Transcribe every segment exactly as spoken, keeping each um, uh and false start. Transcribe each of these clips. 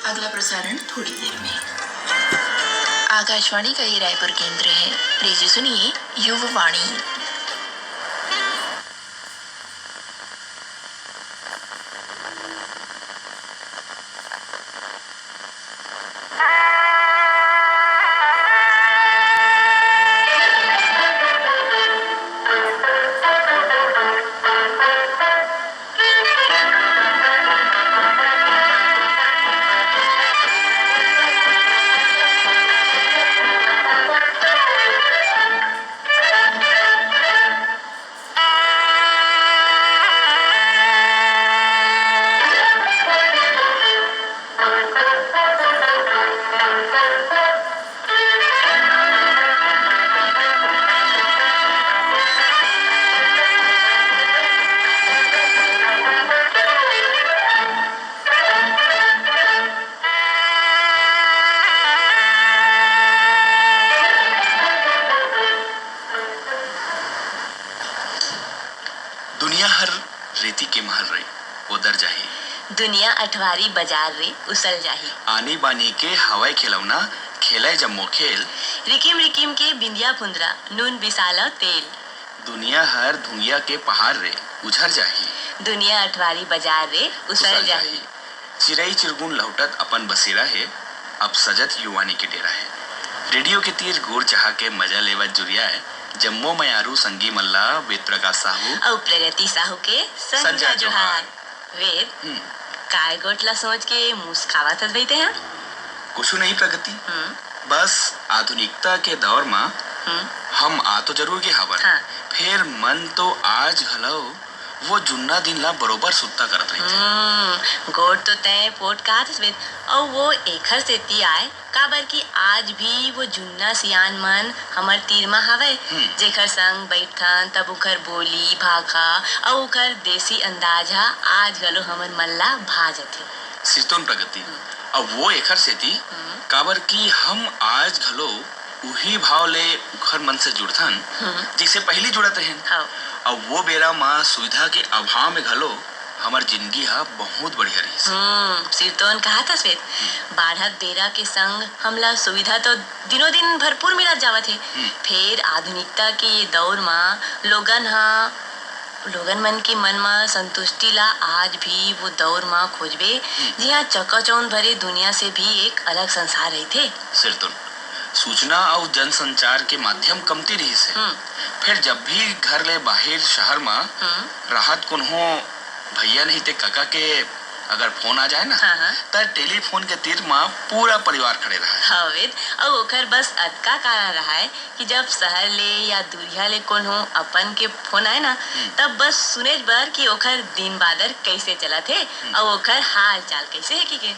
अगला प्रसारण थोड़ी देर में। आकाशवाणी का ये रायपुर केंद्र है। लीजिए सुनिए युववाणी। दुनिया हर रेती के महल रे, ओदर जाही। दुनिया अठवारी बजार रे, उसल जाही। आनी बानी के हवय खेलौना, खेलय जम्मो खेल। रिकिम रिकिम के बिंदिया फुंदरा, नून बिसालव तेल। दुनिया हर धुंगिया के पहाड़ रे, उझर जाही। दुनिया अठवारी बजार रे, उसल उसल जाही। जाही। चिरई चिरगुन लहुटत अपन बसेरा हे, अब सजत युवानी के डेरा हे। रेडियो के तीर गुड़ चाहा के मजा लेवत जुरियाए जम्मो मयारू संगी मन ला वेद प्रकाश साहू अउ प्रगति साहू के संझा संझा जोहार। जोहार। वेद, हम्म। काय गोठ ला सोच के मुस्कावत हस बइते हैं? कुछु नहीं प्रगति, हम्म। बस आधुनिकता के दौर मा हम्म। हम आ तो जरूर गे हावन, हाँ। फेर मन तो आज घलो वो जुन्ना दिन ला बरोबर सुत्ता करत रहिथे। हम्म, गोठ तो तैं पोठ काहत हस वेद, अउ वो एखर सेती आय, काबर कि आज भी वो जुन्ना सियान मन हमर तीर म हावय, हम्म। जेखर संग बइठथन, तब उखर बोली, भाखा अउ उखर देसी अंदाज ह आज घलो हमर मन ला भा जथे। सिरतोन प्रगति, हम्म। अउ वो एखर सेती, हम्म। काबर कि हम आज घलो उही भाव ले उखर मन से जुड़थन, हम्म। जइसे पहिली जुड़त रहेन। हव। अउ वो बेरा म सुविधा के अभाव में घलो हमर जिनगी ह बहुत बढ़िया रहिस। हम्म, सिरतोन काहत हस वेद, हम्म। बाढ़त बेरा के संग हमला सुविधा तो दिनों दिन भरपूर मिलत जावत हे। हम्म। फेर आधुनिकता के ये दौर म लोगन ह लोगन मन के मन म संतुष्टि ला आज भी वो दौर म खोजबे, हम्म। जिहां चकाचौंध भरे दुनिया से भी एक अलग संसार रहिथे। सिरतोन, सूचना अउ जनसंचार के माध्यम कमती रिहिस हे। हम्म। फेर जब भी घर ले बाहिर शहर म हम्म। राहत कोनो भैया नहीं ते कका के अगर फोन आ जाए ना, हाँ, हाँ। त टेलीफोन के तीर म पूरा परिवार खड़े रहय। हव वेद, अउ ओखर बस अतका कारण रहय कि जब शहर ले या दुरिहा ले कोनो अपन के फोन आए ना, हम्म। तब बस सुनेच बर कि ओखर दिन बादर कइसे चलत हे, हम्म। अउ ओखर हाल चाल कइसे हे कहिके।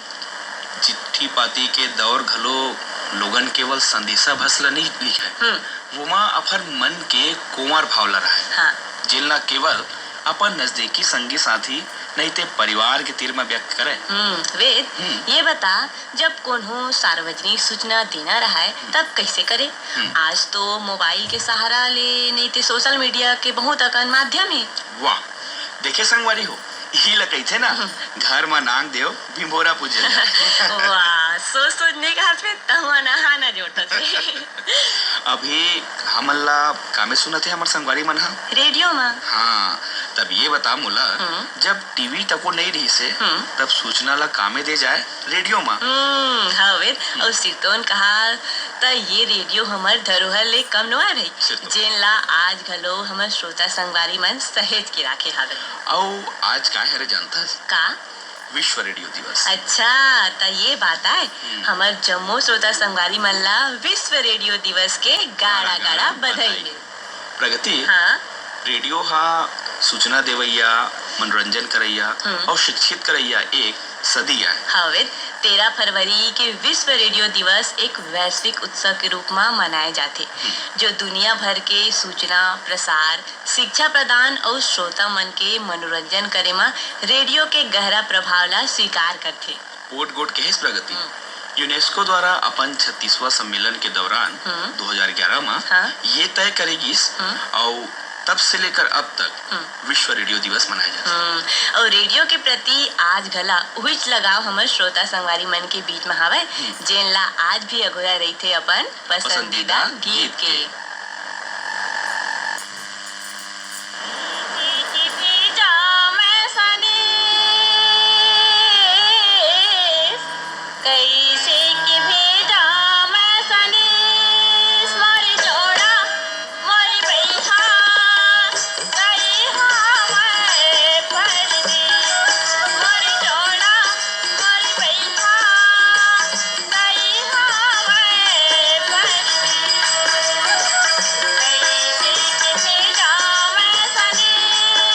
चिट्ठी पाती के दौर घलो लोगन केवल संदेशा भस ल नइ लिखय, हम्म। वोमा अपन मन के कोंवर भाव ल रहय, हाँ। जेन ल केवल अपन नजदीकी संगी साथी नहीं ते परिवार के तीर म व्यक्त करय। हम्म, वेद, हम्म। ये बता, जब कोनो सार्वजनिक सूचना देना रहय, हम्म। तब कइसे करे? हम्म। आज तो मोबाइल के सहारा ले, नहीं ते सोशल मीडिया के बहुत अकन माध्यम हे। वाह, देखे संगवारी हो, इही ल कहिथे ना, हम्म। घर म नांग देव, भिंभोरा पूजे जाय। वाह, सोच सोच नइ कहत में तहुआ नहा न जोड़त हे। अभी हमन ला कामे सुनत हे हमर संगवारी मन ह? रेडियो म। हाँ, तब ये बता मोला, हम्म। जब टीवी तको नइ रिहिस हे, हम्म। तब सूचना ला कामे दे जाय रेडियो म। हम्म, हव वेद, हम्म। अउ सिरतोन कहा त ये रेडियो हमर धरोहर ले कम नोहय भई, सिरतोन। जेन ला आज घलो हमर श्रोता संगवारी मन सहेज के राखे हावय। अउ आज काय हरे जानथस? का? विश्व रेडियो दिवस। अच्छा, त ये बात आय। हम्म। हमर जम्मो श्रोता संगवारी मन ला विश्व रेडियो दिवस के गाड़ा गाड़ा गाड़ा गाड़ा बधाई बधाई। हे। प्रगति, हाँ। रेडियो हा सूचना देवैया, मनोरंजन करैया हम्म। अउ शिक्षित करैया एक सदी आय। हव वेद, तेरह फरवरी के विश्व रेडियो दिवस एक वैश्विक उत्सव के रूप म मनाए जाथे, हम्म। जो दुनिया भर के सूचना, प्रसार, शिक्षा प्रदान अउ श्रोता मन के मनोरंजन करे म रेडियो के गहरा प्रभाव ला स्वीकार करथे। पोट गोट कहेस प्रगति। हम्म। यूनेस्को द्वारा अपन छत्तीसवां सम्मेलन के दौरान हम्म। दो हज़ार ग्यारह म हाँ। ये तय करे गिस हम्म। अउ तब से लेकर अब तक हम्म। विश्व रेडियो दिवस मनाए जाथे। हम्म, अउ रेडियो के प्रति आज घला उहिच लगाव हमर श्रोता संगवारी मन के बीच म हावय, हम्म। जेन ला आज भी अगोरा रहिथे अपन पसंदीदा पसंदीदा गीत गीत के। के। कइसे कि भेजा मैं संदेश, मोर जोड़ा, मोर बइहा, गई हवय परदेस। मोर जोड़ा, मोर बइहा, गई हवय परदेस। कइसे कि भेजा मैं संदेश,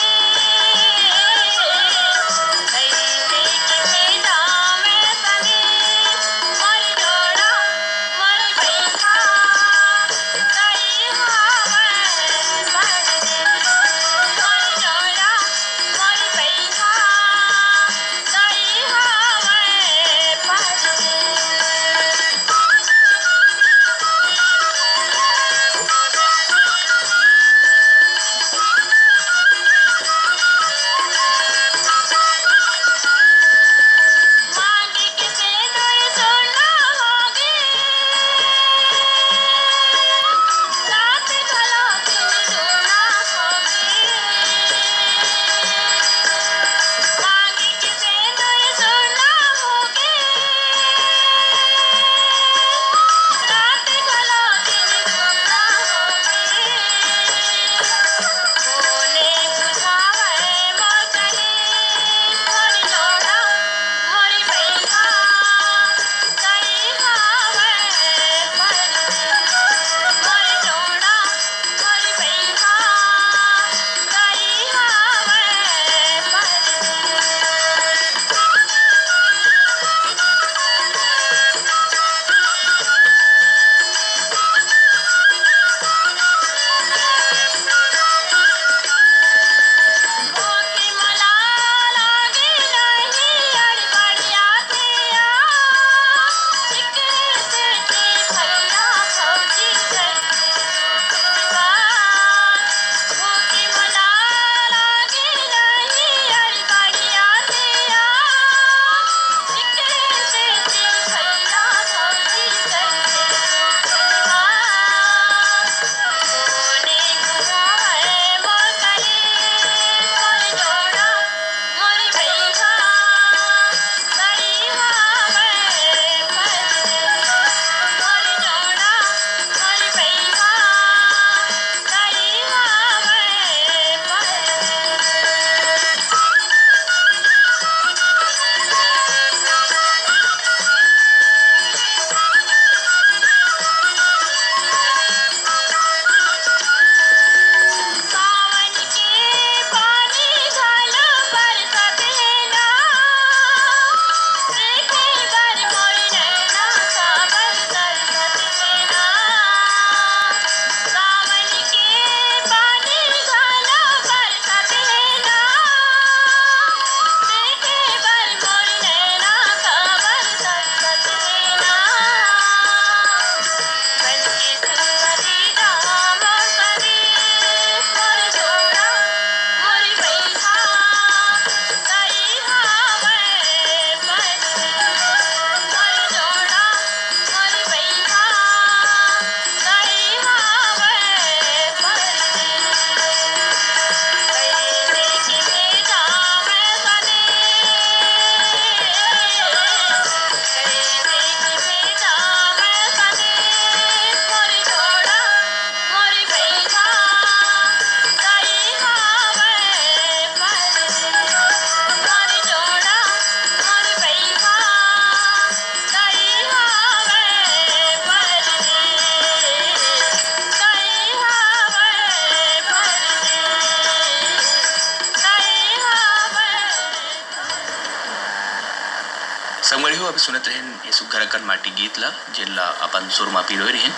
संगवारी हो, अभी सुनत रहेन ये सुग्घर अकन माटी गीत ला, जेन ला अपन सुर मा पिरोए रहेन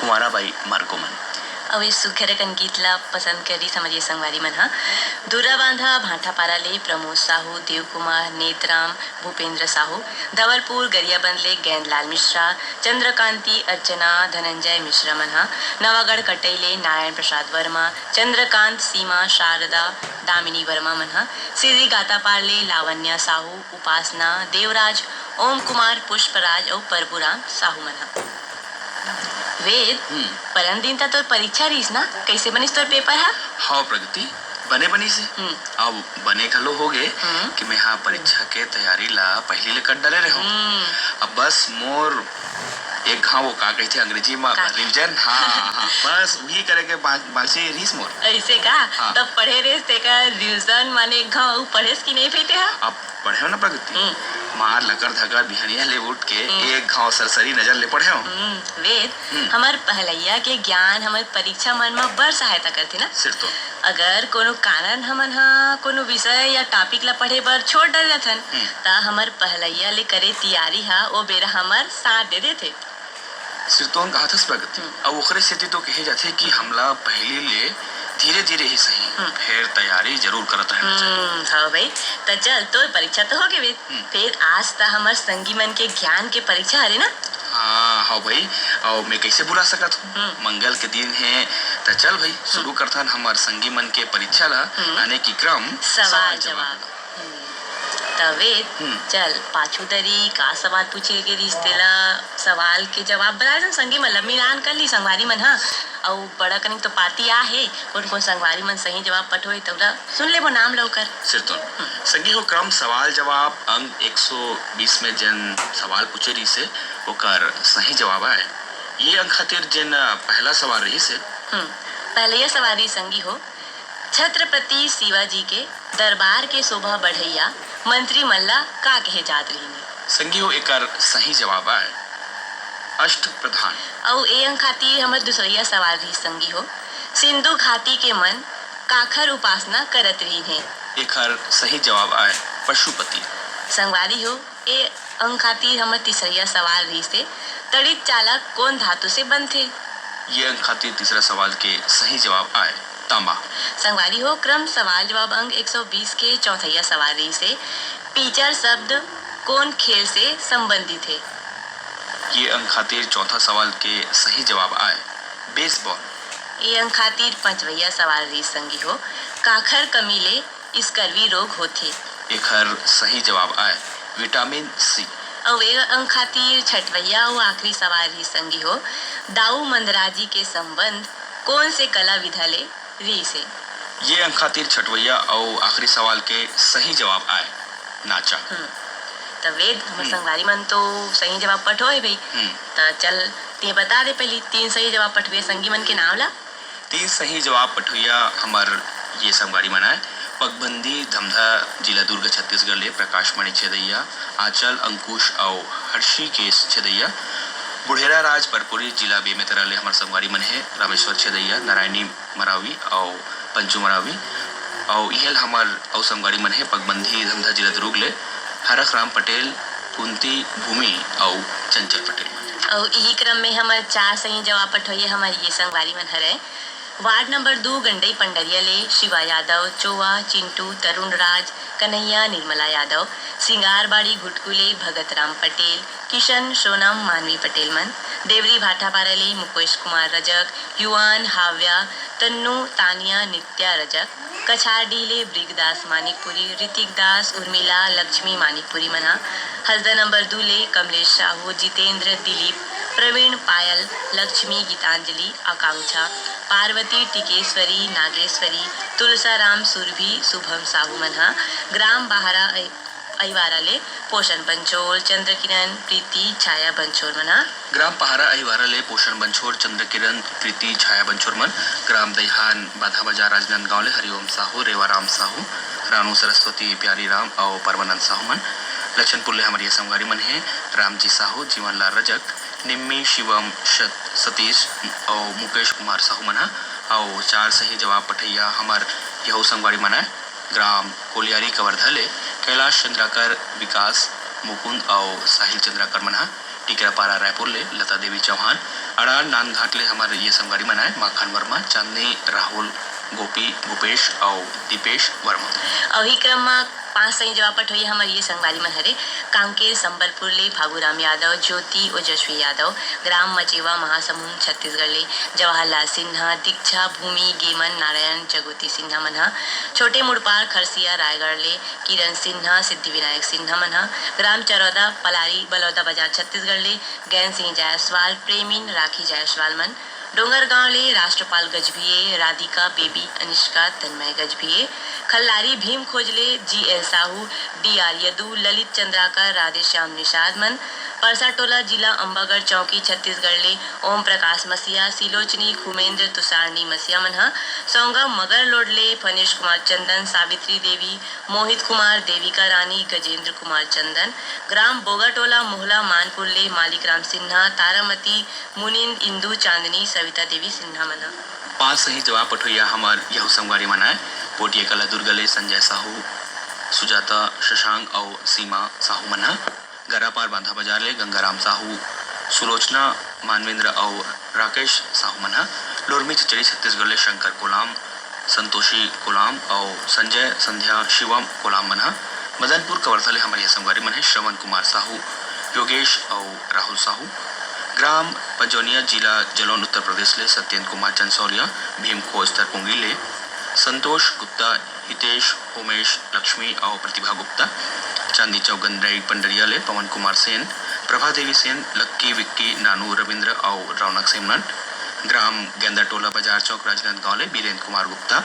कुंवारा बाई मार्को मन। अउ ये सुग्घर अकन गीत ला पसंद करिस हमर ये संगवारी मन ह। दुर्राबांधा भाटापारा ले प्रमोद साहू, देवकुमार, नेतराम, भूपेंद्र साहू, धवलपुर गरियाबंद ले गैंदलाल मिश्रा, चंद्रकांति, अर्चना, धनंजय मिश्रा मन ह, नवागढ़ कटई ले नारायण प्रसाद वर्मा, चंद्रकांत, सीमा, शारदा, दामिनी वर्मा मन ह, सिररी गातापार ले लावण्या साहू, उपासना, देवराज, ओम कुमार, पुष्पराज अउ परभुराम साहू मन ह। वेद, हम्म। परन दिन त तोर परीक्षा रहिस ना, कइसे बनिस तोर पेपर ह? हव प्रगति, बने बनिस हे। हम्म। अब बने घलो हो गे हम्म। कि मैं हा परीक्षा के तैयारी ला पहिली ले कर डरे रहूं। हम्म। अब बस मोर एक घाव वो का कहिथे अंग्रेजी म का? रिवीजन, हाँ, हाँ, बस वही करे के बा-, बांचे रहिस मोर। अइसे का? हाँ। तब पढ़े रहिस तेकर रिवीजन माने एक घाव पढ़ेस कि नहीं फेते हा? अब पढ़े हो ना प्रगति? हम्म। मार लकर धकर बिहनिया ले उठ के हम्म। एक घाव सरसरी नजर ले पढ़े हो। हम्म, वेद, हम्म। हमर पहलैया के ज्ञान हमर परीक्षा मन म बड़ सहायता करथे ना। सिर तो। अगर कोनो कारण हमन ह कोनो विषय या टॉपिक ला पढ़े बर छोड़ डर जाथन, हम्म। त हमर पहलैया ले करे तियारी ह ओ बेरा हमर साथ दे देथे। सिरतोन कहाथस प्रगति। हम्म। अउ ओकरे सेती तो कहे जाथे कि हमला पहिली ले धीरे-धीरे ही सही, हम्म। फेर तैयारी जरूर करत रहना चाहिए। हम्म, हव भाई। त चल, तोर परीक्षा तो हो गे वे। हम्म। फेर आज त हमर संगी मन के ज्ञान के परीक्षा हरे ना? हाँ, हव भाई। अउ मैं कइसे भुला सकत हूँ? हम्म। मंगल के दिन हे, त चल भाई, शुरू हम्म। करथन हमर संगी मन के परीक्षा ला, हम्म। यानी कि क्रम सवाल सवाल जवाब। जवाब। हम्म। त वेद, हम्म। चल, पाछू दरी का सवाल पूछे गे रिहिस, तेला सवाल के जवाब बता दन संगी मन ला। मिलान कर ली संगवारी मन, हाँ। अउ बड़ा कनिक तो पाती आ हे, कोन कोन संगवारी मन सही जवाब पठोए, तौला सुन लेबो नाम ला ओकर। सिरतोन। हम्म। संगी हो, क्रम सवाल जवाब अंक एक सौ बीस में जेन सवाल पूछे रिहिस हे, ओकर सही जवाब आय। ये अंक खातिर जेन पहला सवाल रिहिस हे। हम्म। पहलैया सवाल रिहिस संगी हो, छत्रपति शिवाजी के दरबार के शोभा बढ़इया मंत्री मन ला का कहे जात रहिन हे? संगी हो, एकर सही जवाब आय अष्ट प्रधान। अउ ए अंक खातिर हमर दूसरइया सवाल रहिस संगी हो, सिंधु घाटी के मन काखर उपासना करत रहिन हे? एखर सही जवाब आय पशुपति। संगवारी हो, ए अंक खातिर हमर तीसरइया सवाल रहिस हे, तड़ित चाला कोन धातु से बनथे? ये अंक खातिर तीसरा सवाल के सही जवाब आय तांबा। संगवारी हो, क्रम सवाल जवाब अंक एक सौ बीस के चौथइया सवाल रहिस हे, पीचर शब्द कोन खेल से संबंधित हे? ये अंक खातिर चौथा सवाल के सही जवाब आय baseball। ए अंक खातिर पांचवइया सवाल रहिस संगी हो, काखर कमी ले स्कर्वी रोग होथे? एखर सही जवाब आय विटामिन सी। अउ ए अंक खातिर छठवइया अउ आखिरी सवाल रहिस संगी हो, दाऊ मंदराजी के संबंध कोन से कला विधा ले रहिस हे? ये अंक खातिर छठवइया अउ आखिरी सवाल के सही जवाब आय नाचा। हम्म। त वेद, हमर हम्म। संगवारी मन तो सही जवाब पठोए भाई। हम्म। त चल, ते बता दे पहिली, तीन सही जवाब पठोए संगी मन के नाम ला। तीन सही जवाब पठोइया हमर ये संगवारी मन आय, पगबंदी धमधा, जिला दुर्ग, छत्तीसगढ़ ले प्रकाश मणि छेदैया, आंचल, अंकुश अउ हर्षिकेश छेदैया, बुढ़ेरा राज परपुरी, जिला बेमेतरा ले हमर संगवारी मन हे रामेश्वर छेदैया, नारायणी मरावी अउ पंचू मरावी, अउ इहेल हमर अउ संगवारी मन हे पगबंदी धमधा, जिला दुर्ग ले हरख राम पटेल, कुंती भूमि अउ चंचल पटेल मन। अउ इही क्रम में हमर चार सही जवाब पठोइया हमर ये संगवारी मन हरय। वार्ड नंबर दू गंडई पंडरिया ले शिवा यादव, चोवा, चिंटू, तरुण राज, कन्हैया, निर्मला यादव, सिंगारबाड़ी घुटकू ले भगत राम पटेल, किशन, सोनम, मानवी पटेल मन, देवरी भाटापारा ले मुकेश कुमार रजक, युवान, हाव्या, तन्नू, तानिया, नित्या रजक, कछारडीह ले ब्रिगदास मानिकपुरी, ऋतिक दास, उर्मिला, लक्ष्मी मानिकपुरी मन ह, हसदा नंबर दू ले कमलेश साहू, जितेंद्र, दिलीप, प्रवीण, पायल, लक्ष्मी, गीतांजलि, आकांक्षा, पार्वती, टिकेश्वरी, नागेश्वरी, तुलसाराम, सुरभि, शुभम साहू मन ह ग्राम बाहरा अइ-, अइवारा ले पोषण बंछोर, चंद्रकिरण, प्रीति, छाया बंछोर मन ह। ग्राम पहारा अहिवारा ले पोषण बंछोर, चंद्रकिरण, प्रीति, छाया बंछोर मन। ग्राम दईहान बाधा बाजार राजनांदगांव ले हरिओम साहू, रेवाराम साहू, रानू सरस्वती, प्यारी राम अउ परमानंद साहू मन। लक्षनपुर ले हमर ये संगवारी मन हे रामजी साहू, जीवनलाल रजक, निम्मी, शिवम, सत-, सतीश अउ मुकेश कुमार साहू मन ह। अउ चार सही जवाब पठैया हमर यहू संगवारी मन आय। ग्राम कोलियारी कवर्धा ले कैलाश चंद्राकर, विकास, मुकुंद अउ साहिल चंद्राकर मन ह। टिकरापारा रायपुर ले लता देवी चौहान, अड़ार नांदघाट ले हमर ये संगवारी मन आय, माखन वर्मा, चांदनी, राहुल, गोपी, भूपेश अउ दीपेश वर्मा। अउ ही क्रम म पांच सही जवाब पठोइया हमर ये संगवारी मन हरे, कांकेर संबलपुर ले फागुराम यादव, ज्योति ओजस्वी यादव, ग्राम मचेवा महासमुंद छत्तीसगढ़ ले जवाहरलाल सिन्हा, दीक्षा भूमि गेमन नारायण जगोती सिन्हा मन ह, छोटे मुड़पार खरसिया रायगढ़ ले किरण सिन्हा, सिद्धि विनायक सिन्हा मन ह, ग्राम चरौदा पलारी बलौदा बाजार छत्तीसगढ़ ले गैन सिंह जायसवाल, प्रेमिन राखी जायसवाल मन, डोंगरगांव ले Rashtrapal Gajbhiye, Radhika baby, Anishka Tanmay Gajbhiye, Khallari Bhim Khojle, G L Sahu, D R Yadu, Lalit Chandrakar, Radheshyam Nishad मन, परसा टोला जिला अम्बागढ़ चौकी छत्तीसगढ़ ले ओम प्रकाश मसीहा, सिलोचनी खुमेंद्र तुषारनी मसीहा मन ह, सौंगा मगर लोड ले फनेश कुमार चंदन, सावित्री देवी, मोहित कुमार, देविका रानी, गजेंद्र कुमार चंदन, ग्राम बोगाटोला मोहला मानपुर ले मालिक राम सिन्हा, तारामती, मुनिंद, इंदु, चांदनी, सविता देवी सिन्हा मन ह। पांच सही जवाब पठोइया हमर यहू संगवारी मन आय। पोटिया कला दुर्ग ले संजय साहू, सुजाता शशांक अउ सीमा साहू मन ह। गरापार बांधा बाजार ले गंगाराम साहू, सुलोचना मानवेंद्र अउ राकेश साहू मन ह। लोरमी चचरी छत्तीसगढ़ ले शंकर कोलाम, संतोषी कोलाम अउ संजय संध्या शिवम कोलाम मन ह। मदनपुर कवर्धा ले हमर ये संगवारी मन हे श्रवण कुमार साहू, योगेश अउ राहुल साहू। ग्राम पंजौनिया, जिला जलौन, उत्तर प्रदेश ले सत्येंद्र कुमार चंसौलिया, भीम खोज तरकुंगी ले संतोष गुप्ता, हितेश, उमेश, लक्ष्मी अउ प्रतिभा गुप्ता। चांदी चौक गंडई पंडरिया ले पवन कुमार सेन, प्रभा देवी सेन, लक्की, विक्की, नानू, रविंद्र अउ रौनक सेमनन। ग्राम गेंदाटोला बाजार चौक राजनांदगांव ले बीरेंद्र कुमार गुप्ता,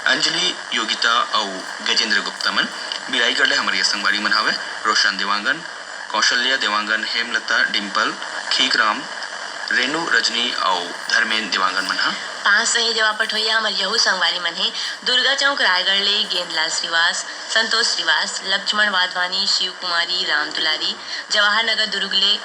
अंजलि, योगिता अउ गजेंद्र गुप्ता मन। बिलाईगढ़ ले हमर ये संगवारी मन हवे रोशन देवांगन, कौशल्या देवांगन, हेमलता, डिंपल, खीकराम, रेणु, रजनी अउ धर्मेन देवांगन मन ह। पांच सही जवाब पठोइया हमर यहू संगवारी मन हे दुर्गा चौक रायगढ़ ले गेंदलाल श्रीवास, संतोष श्रीवास, लक्ष्मण वाधवानी, शिव कुमारी, राम दुलारी, जवाहर नगर दुर्ग ले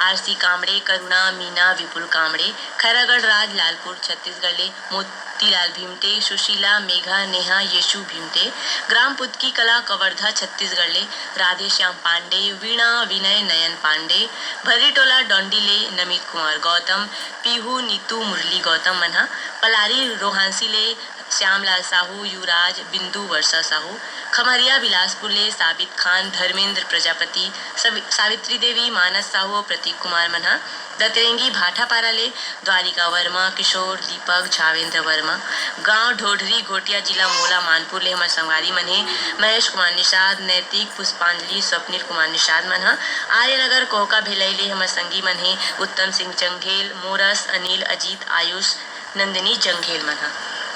आरसी कामड़े, करुणा, मीना, विपुल कामड़े, खैरागढ़ राज लालपुर छत्तीसगढ़ ले मोतीलाल भीमटे, सुशीला, मेघा, नेहा, येशु भीमटे, ग्राम पुतकी कला कवर्धा छत्तीसगढ़ ले राधेश्याम पांडे, वीणा, विनय, नयन पांडे, भर्रीटोला डोंडी ले नमित कुमार गौतम, पीहू, नीतू, मुरली गौतम मन ह, पलारी रोहांसी ले श्यामलाल साहू, युवराज, बिंदु, वर्षा साहू, खमरिया बिलासपुर ले साबित खान, धर्मेंद्र प्रजापति, सवि-, सावित्री देवी, मानस साहू अउ प्रतीक कुमार मन ह, दतरेंगी भाटापारा ले द्वारिका वर्मा, किशोर, दीपक, झावेंद्र वर्मा, गांव ढोढरी घोटिया, जिला मोला मानपुर ले हमर संगवारी मन हे महेश कुमार निषाद, नैतिक, पुष्पांजलि, स्वप्निल कुमार निषाद मन ह, आर्यनगर कोहका भिलाई ले हमर संगी मन हे उत्तम सिंह जंघेल, मोरस, अनिल, अजीत, आयुष, नंदिनी जंघेल मन ह।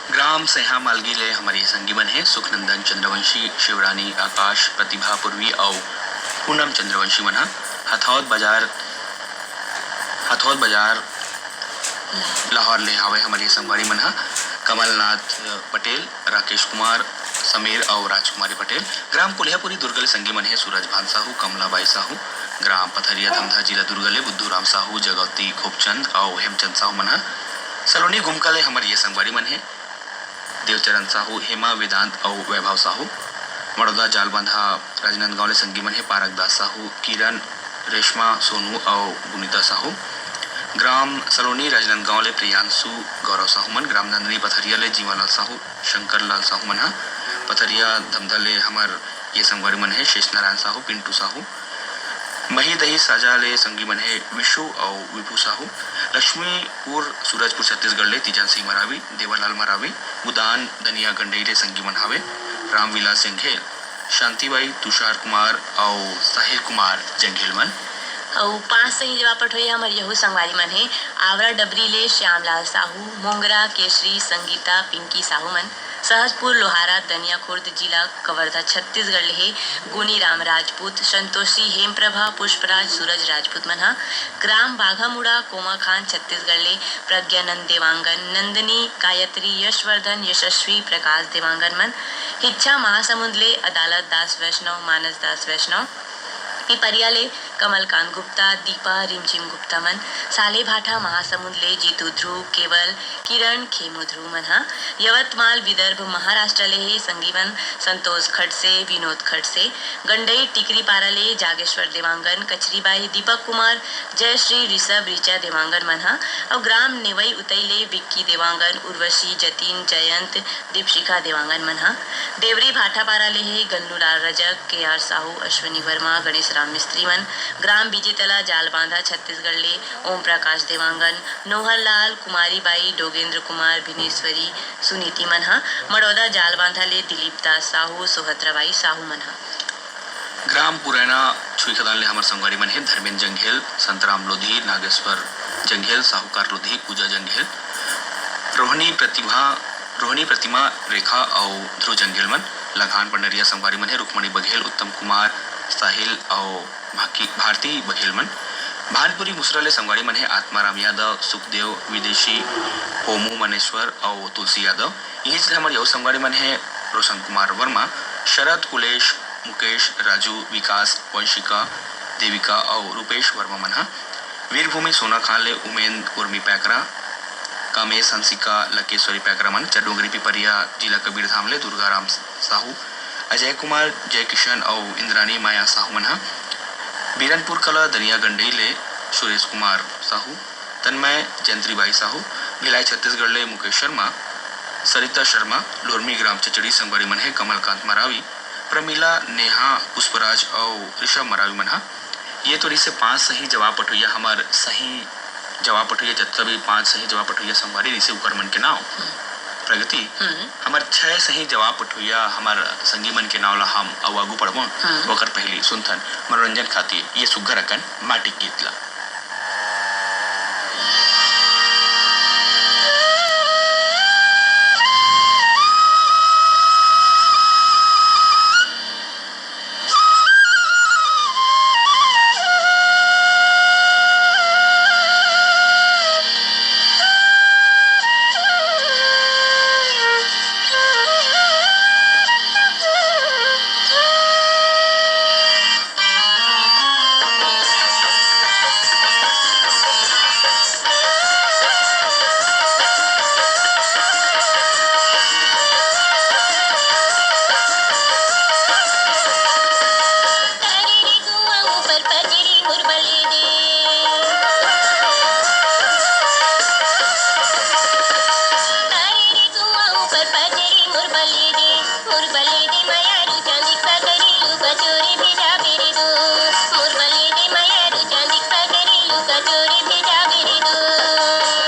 ग्राम सैहा मालगी ले हमर ये संगी मन हे सुखनंदन चंद्रवंशी, शिवरानी, आकाश, प्रतिभा, पूर्वी अउ पूनम चंद्रवंशी मन ह। हथौद बाजार, हथौद बाजार लाहौर ले हावय हमर ये संगवारी मन ह। कमलनाथ पटेल, राकेश कुमार, समीर अउ राजकुमारी पटेल। ग्राम कुलियापुरी दुर्ग ले संगी मन हे सूरज भान साहू, कमला बाई साहू। ग्राम पथरिया धमधा, जिला दुर्ग ले बुद्धू राम साहू, जगौती खूबचंद अउ हेमचंद साहू मन ह। सलोनी गुमका ले हमर ये संगवारी मन हे देवचरण साहू, हेमा, वेदांत अउ वैभव साहू। मड़ौदा जालबांधा राजनांदगांव ले संगी मन हे पारक दास साहू, किरण, रेशमा, सोनू अउ गुनीता साहू। ग्राम सलोनी राजनांदगांव ले प्रियांशु, गौरव साहू मन। ग्राम नंदनी पथरिया ले जीवालाल साहू, शंकर लाल साहू मन ह। पथरिया धमधा ले हमर ये संगवारी मन हे शेष नारायण साहू, पिंटू साहू। मही दही साजा ले संगी मन हे विशु अउ विभू साहू। लक्ष्मीपुर सूरजपुर छत्तीसगढ़ ले तीजन सिंह मरावी, देवालाल मरावी, गुदान दनिया गंडई ले संगी मन हावे रामविलास जंघेल, शांतिबाई, तुषार कुमार अउ साहिल कुमार जंघेल मन। अउ पांच सही जवाब पठोइया हमर यहू संगवारी मन हे आवरा डबरी ले श्यामलाल साहू, मोंगरा, केशरी, संगीता, पिंकी साहू मन। सहजपुर लोहारा दनिया खुर्द जिला कवर्धा छत्तीसगढ़ ले हे गुनीराम राजपूत, संतोषी, हेमप्रभा, पुष्पराज, सूरज राजपूत मन ह। ग्राम बाघामुड़ा कोमाखान छत्तीसगढ़ ले प्रज्ञानंद देवांगन, नंदिनी, गायत्री, यशवर्धन, यशस्वी, प्रकाश देवांगन मन। हिच्छा महासमुंद ले अदालत दास वैष्णव, मानस दास वैष्णव। पिपरिया ले कमलकांत गुप्ता, दीपा, रिमझिम गुप्ता मन। सालेभाठा महासमुंद ले जीतू ध्रुव, केवल, किरण खेमो ध्रुव मन ह। यवतमाल विदर्भ महाराष्ट्र ले हे संगी मन संतोष खडसे, विनोद खडसे। गंडई टिकरी पारा ले जागेश्वर देवांगन, कचरीबाई दीपक कुमार, जयश्री, ऋषभ, ऋचा देवांगन मन ह। अउ ग्राम नेवई उतई ले विक्की देवांगन, उर्वशी, जतिन, जयंत, दीपशिखा देवांगन मन ह। देवरी भाटापारा ले हे गन्नूलाल रजक, के आर साहू, अश्विनी वर्मा, गणेश राम मिस्त्री मन। ग्राम बीजेतला जालबांधा छत्तीसगढ़ ले ओम प्रकाश देवांगन, नोहर लाल, कुमारी बाई, डोगेंद्र कुमार, भिनेश्वरी, सुनीति मन ह। मड़ौदा जालबांधा ले दिलीप दास साहू, सोहतरा बाई साहू मन ह। ग्राम पुरैना छुईखदान ले हमर संगवारी मन हे धर्मेंद्र जंघेल, संतराम लोधी, नागेश्वर जंघेल, साहूकार लोधी, पूजा जंघेल, रोहिणी प्रतिभा, रोहिणी प्रतिमा रेखा अउ ध्रुव जंघेल मन। लघान पंडरिया संगवारी मन हे रुक्मणी बघेल, उत्तम कुमार साहिल अउ भाकी-, भारती बघेल मन। भानपुरी मुसरा ले संगवारी मन हे आत्माराम यादव, सुखदेव विदेशी, होमू मनेश्वर अउ तुलसी यादव। इही चीज हमर यऊ संगवारी मन हे रोशन कुमार वर्मा, शरद, कुलेश, मुकेश, राजू, विकास, वंशिका, देविका अउ रूपेश वर्मा मन ह। वीरभूमि सोना खान ले उमेंद उर्मी पैकरा, कामेश, हंसिका, लकेश्वरी पैकरा मन। चंडोंगरी पिपरिया जिला कबीरधाम ले दुर्गाराम साहू, अजय कुमार, जय किशन अउ इंद्रानी माया साहू मन ह। बीरनपुर कला दनिया गंडई ले सुरेश कुमार साहू, तन्मय, जयंत्रीबाई साहू, भिलाई छत्तीसगढ़ ले मुकेश शर्मा, सरिता शर्मा, लोरमी ग्राम चचड़ी संगवारी मन हे कमलकांत मरावी, प्रमिला, नेहा, पुष्पराज अउ ऋषभ मरावी मन ह। ये तो रहिसे पांच सही जवाब पठोइया, हमर सही जवाब पठोइया, जतका भी पांच सही जवाब पठोइया संगवारी रहिसे, उकर मन के नाव। हम्म। प्रगति, हम्म। हमर छह सही जवाब पठोइया, हमर संगी मन के नाव ला हम अउ आगू पढ़बो। हम्म। ओकर पहिली सुनथन मनोरंजन खातिर ये सुग्घर अकन माटी गीत ला।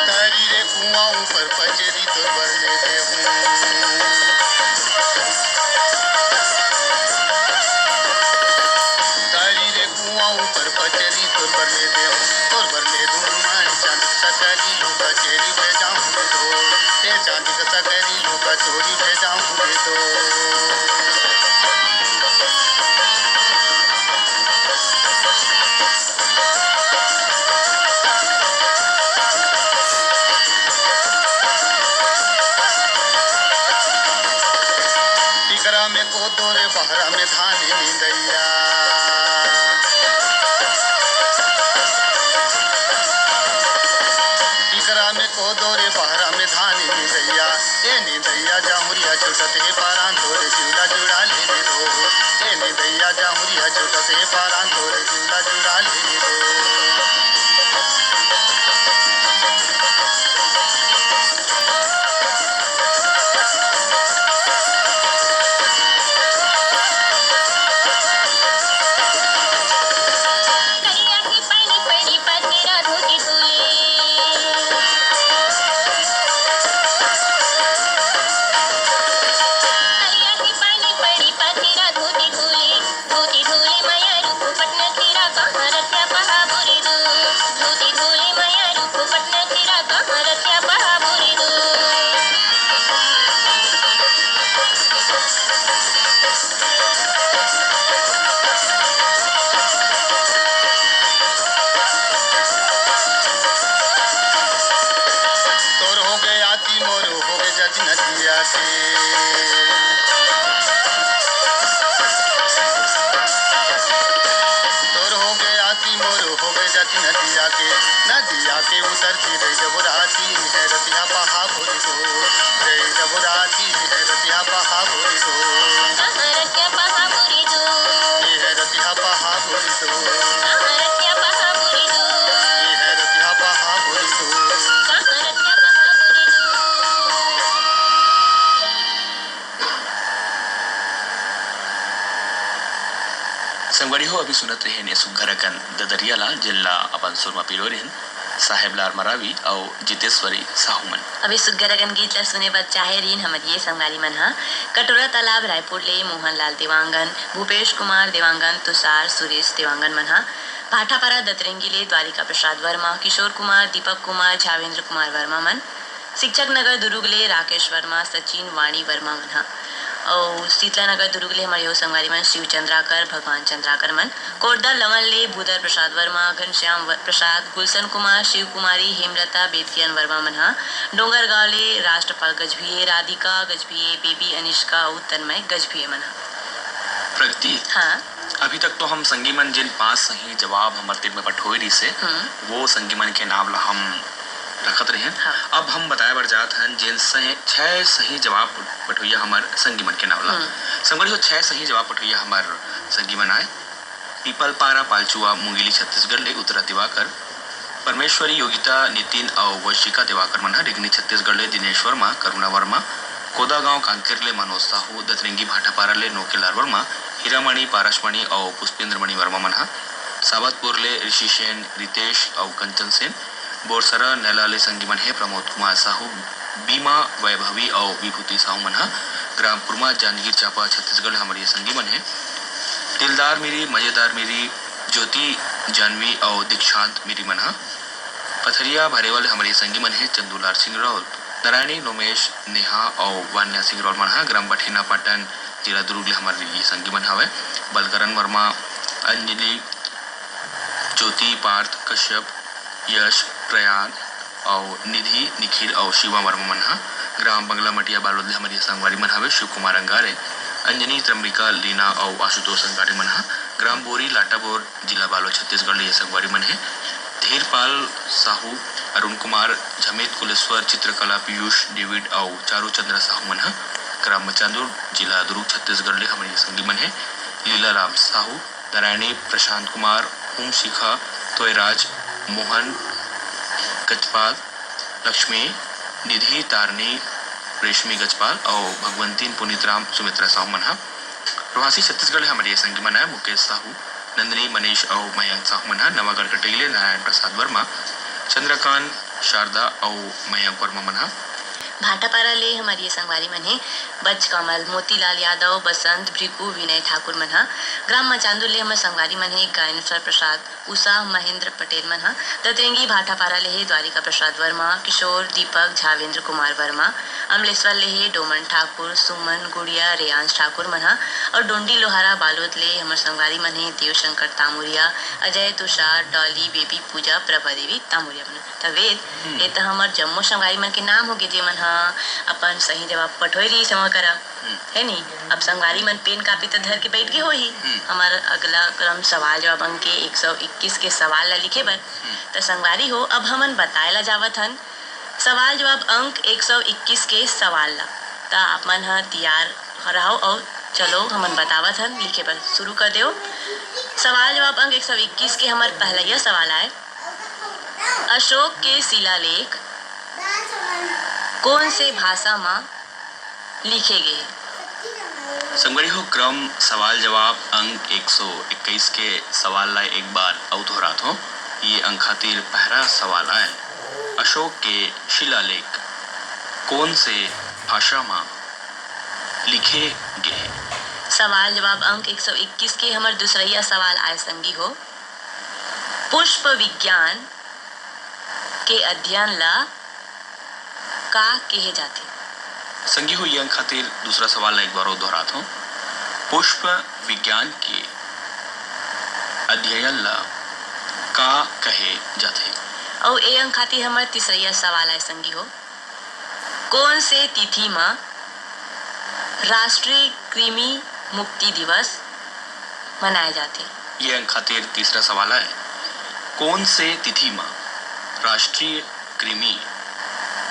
तारी रे कुआं ऊपर पचरी तोर बर ले देहूं। तारी रे कुआं ऊपर पचरी तोर बर ले देहूं। तोर बर ले दूं मैं चांदी सकरी, लुका चोरी भेजाऊं रे दो। ए चांदी सकरी, लुका चोरी भेजाऊं रे दो। टिकरा में कोदो रे, बहरा में धान निंदैया। टिकरा में कोदो रे, बहरा में धान निंदैया। ए निंदैया जाहुरिया छूटत हे पारान, तोरे जिउला जुड़ा ले रे दो। ए निंदैया जाहुरिया छूटत हे पारान, तोरे जिउला जुड़ा ले रे दो। जाती नदिया के, नदिया के उतर के रही जब राती है रतिया पहा बोली तो, रही जब राती है रतिया पहा बोली तो। कहाँ रतिया पहा बोली तो, ये है रतिया पहा बोली तो, कहाँ रतिया पहा बोली तो, ये है रतिया पहा बोली तो। कहाँ रतिया पहा बोली तो। संगवारी हो, अभी सुनत रहे ने सुग्घर अकन ददरिया ला, जेन ला अपन सुर म पिरो रहिन साहेब लाल मरावी अउ जितेश्वरी साहू मन। अभी सुग्घर अकन गीत ला सुने बर चाहे रहिन हमर ये संगवारी मन ह। कटोरा तालाब रायपुर ले मोहन लाल देवांगन, भूपेश कुमार देवांगन, तुषार, सुरेश देवांगन मन ह। भाटापारा दतरेंगी ले द्वारिका प्रसाद वर्मा, किशोर कुमार, दीपक कुमार, झावेंद्र कुमार वर्मा मन। शिक्षक नगर दुरुग ले राकेश वर्मा, सचिन, वाणी वर्मा मन ह। अउ शीतला नगर दुरुग ले हमर यो संगवारी मन शिव चंद्राकर, भगवान चंद्राकर मन। कोरदा लवन ले भूधर प्रसाद वर्मा, घनश्याम व-, प्रसाद, गुलशन कुमार, शिव कुमारी, हेमलता, बेदकियन वर्मा मन ह। डोंगरगांव ले राष्ट्रपाल गजभिये, राधिका गजभिये, बेबी अनिष्का अउ तन्मय गजभिये मन ह। प्रगति, हाँ। अभी तक तो हम संगी मन जेन पांच सही जवाब हमर तीर में पठोए रहिसे, हम्म। वो संगी मन के नाम ला हम रखत रहेन। हाँ। अब हम बताए बर जात हन जेन सही, छह सही जवाब पठोइया हमर संगी मन के नाम ला। हम्म। संगवारी हो, छह सही जवाब पठोइया हमर संगी मन आए। पीपलपारा पालचुआ मुंगेली छत्तीसगढ़ ले उत्तरा दिवाकर, परमेश्वरी योगिता नितिन अउ वंशिका दिवाकर मन ह। रिगनी छत्तीसगढ़ ले दिनेश वर्मा, करुणा वर्मा, कोदागांव कांकेर ले मनोज साहू, दतरेंगी भाटापारा ले नोकेलाल वर्मा, हीरामणि, पारसमणि अउ पुष्पेंद्रमणि वर्मा मन ह। साबतपुर ले ऋषि सेन, रितेश अउ कंचन सेन, बोरसरा नैला ले संगी मन हे प्रमोद कुमार साहू, बीमा वैभवी अउ विभूति साहू मन ह। ग्राम कुरमा, जांजगीर चांपा, छत्तीसगढ़, हमर ये संगी मन हे। दिलदार मिरी, मजेदार मिरी, ज्योति, जानवी अउ दीक्षांत मिरी मन ह। पथरिया भरेवल हमर ये संगी मन हे चंदूलाल सिंह राउत, नारायणी, नोमेश, नेहा अउ वान्या सिंह राउत मन ह। ग्राम बठेना पाटन, जिला दुर्ग ले हमर ये संगी मन हवय। बलकरण वर्मा, अंजलि, ज्योति, पार्थ, कश्यप, यश, प्रयान अउ निधि, निखिल अउ शिवा वर्मा मन ह। ग्राम बंगला मटिया बालोद ले हमर ये संगवारी मन हवे शिव कुमार अंगारे, अंजनी, त्रंबिका, लीना अउ आशुतोष अंगारे मन ह। ग्राम बोरी लाटाबोर, जिला बालोद, छत्तीसगढ़ ले ये संगवारी मन हे। धीरपाल साहू, अरुण कुमार, झमेत कुलेश्वर, चित्रकला, पीयूष, डेविड अउ चारू चंद्र साहू मन ह। ग्राम मचांदुर, जिला दुर्ग, छत्तीसगढ़ ले हमर ये संगी मन हे। लीला राम साहू, नारायणी, प्रशांत कुमार, ओम शिखा, तोयराज, मोहन गजपाल, लक्ष्मी, निधि, तारनी, रेशमी गजपाल अउ भगवंतीन, पुनीत राम, सुमित्रा साहू मन ह। रोहासी छत्तीसगढ़ ले हमर ये संगी मन ह मुकेश साहू, नंदिनी, मनीष अउ मयंक साहू मन ह। नवागढ़ कटेली ले नारायण प्रसाद वर्मा, चंद्रकांत, शारदा अउ मयंक वर्मा मन ह। भाटापारा ले हमर ये संगवारी मन हे बचकमल, मोतीलाल यादव, बसंत, भृगु, विनय ठाकुर मन ह। ग्राम मचांदू ले हमर संगवारी मन हे गायनेश्वर प्रसाद, उषा, महेंद्र पटेल मन ह। दतरेंगी भाटापारा ले हे द्वारिका प्रसाद वर्मा, किशोर, दीपक, झावेंद्र कुमार वर्मा। अमलेश्वर ले हे डोमन ठाकुर, सुमन, गुड़िया, रेयांश ठाकुर मन ह। अउ डोंडी लोहारा बालोद ले हमर संगवारी मन हे देवशंकर तामुरिया, अजय, तुषार, डॉली, बेबी, पूजा, प्रभा देवी तामुरिया मन ह। त वेद, हम्म। ए त हमर जम्मो संगवारी मन के नाम होगे, जेमन ह अपन सही जवाब पठोए रहिस हमर करा। हम्म। हे नी? अब संगवारी मन पेन कापी त धर के बइठ गे होही। हम्म। हमर अगला क्रम सवाल जवाब अंक के एक सौ इक्कीस के सवाल ला लिखे बर। हम्म। त संगवारी हो, अब हमन बताए ला जावत हन सवाल जवाब अंक एक सौ इक्कीस के सवाल ला। त आप मन ह तियार रहव अउ चलो हमन बतावत हन लिखे बर। शुरू कर देव। सवाल जवाब अंक एक सौ इक्कीस के हमर पहलैया सवाल आय, अशोक के शिलालेख कोन से भाषा म लिखे गे हे? संगवारी हो, क्रम सवाल जवाब अंक एक सौ इक्कीस के सवाल ला एक बार अउ दोहरात हो। ये अंक खातिर पहला सवाल आय, अशोक के शिलालेख कोन से भाषा म लिखे गे हे? सवाल जवाब अंक एक सौ इक्कीस के हमर दूसरइया सवाल आय संगी हो, पुष्प विज्ञान के अध्ययन ला का केहे जाथे? संगी हो, ये अंक खातिर दूसरा सवाल ला एक बार अउ दोहरात हूँ। पुष्प विज्ञान के अध्ययन ला का कहे जाथे? अउ ए अंक खातिर हमर तीसरइया सवाल आय संगी हो, कोन से तिथि म राष्ट्रीय कृमि मुक्ति दिवस मनाए जाथे? ये अंक खातिर तीसरा सवाल आय, कोन से तिथि म राष्ट्रीय कृमि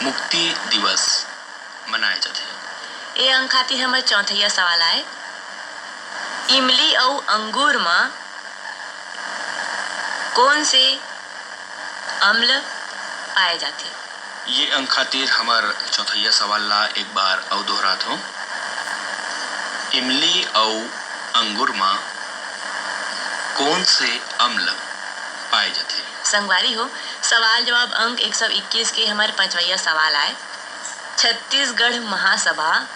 मुक्ति दिवस मनाए जाथे? ए अंक खातिर हमर चौथइया सवाल आय, इमली अउ अंगूर म कोन से अम्ल पाए जाथे? ये अंक खातिर हमर चौथइया सवाल ला एक बार अउ दोहरात हों। इमली अउ अंगूर म कोन से अम्ल पाए जाथे? संगवारी हो, सवाल जवाब अंक एक सौ इक्कीस के हमर पांचवइया सवाल आय, छत्तीसगढ़ महासभा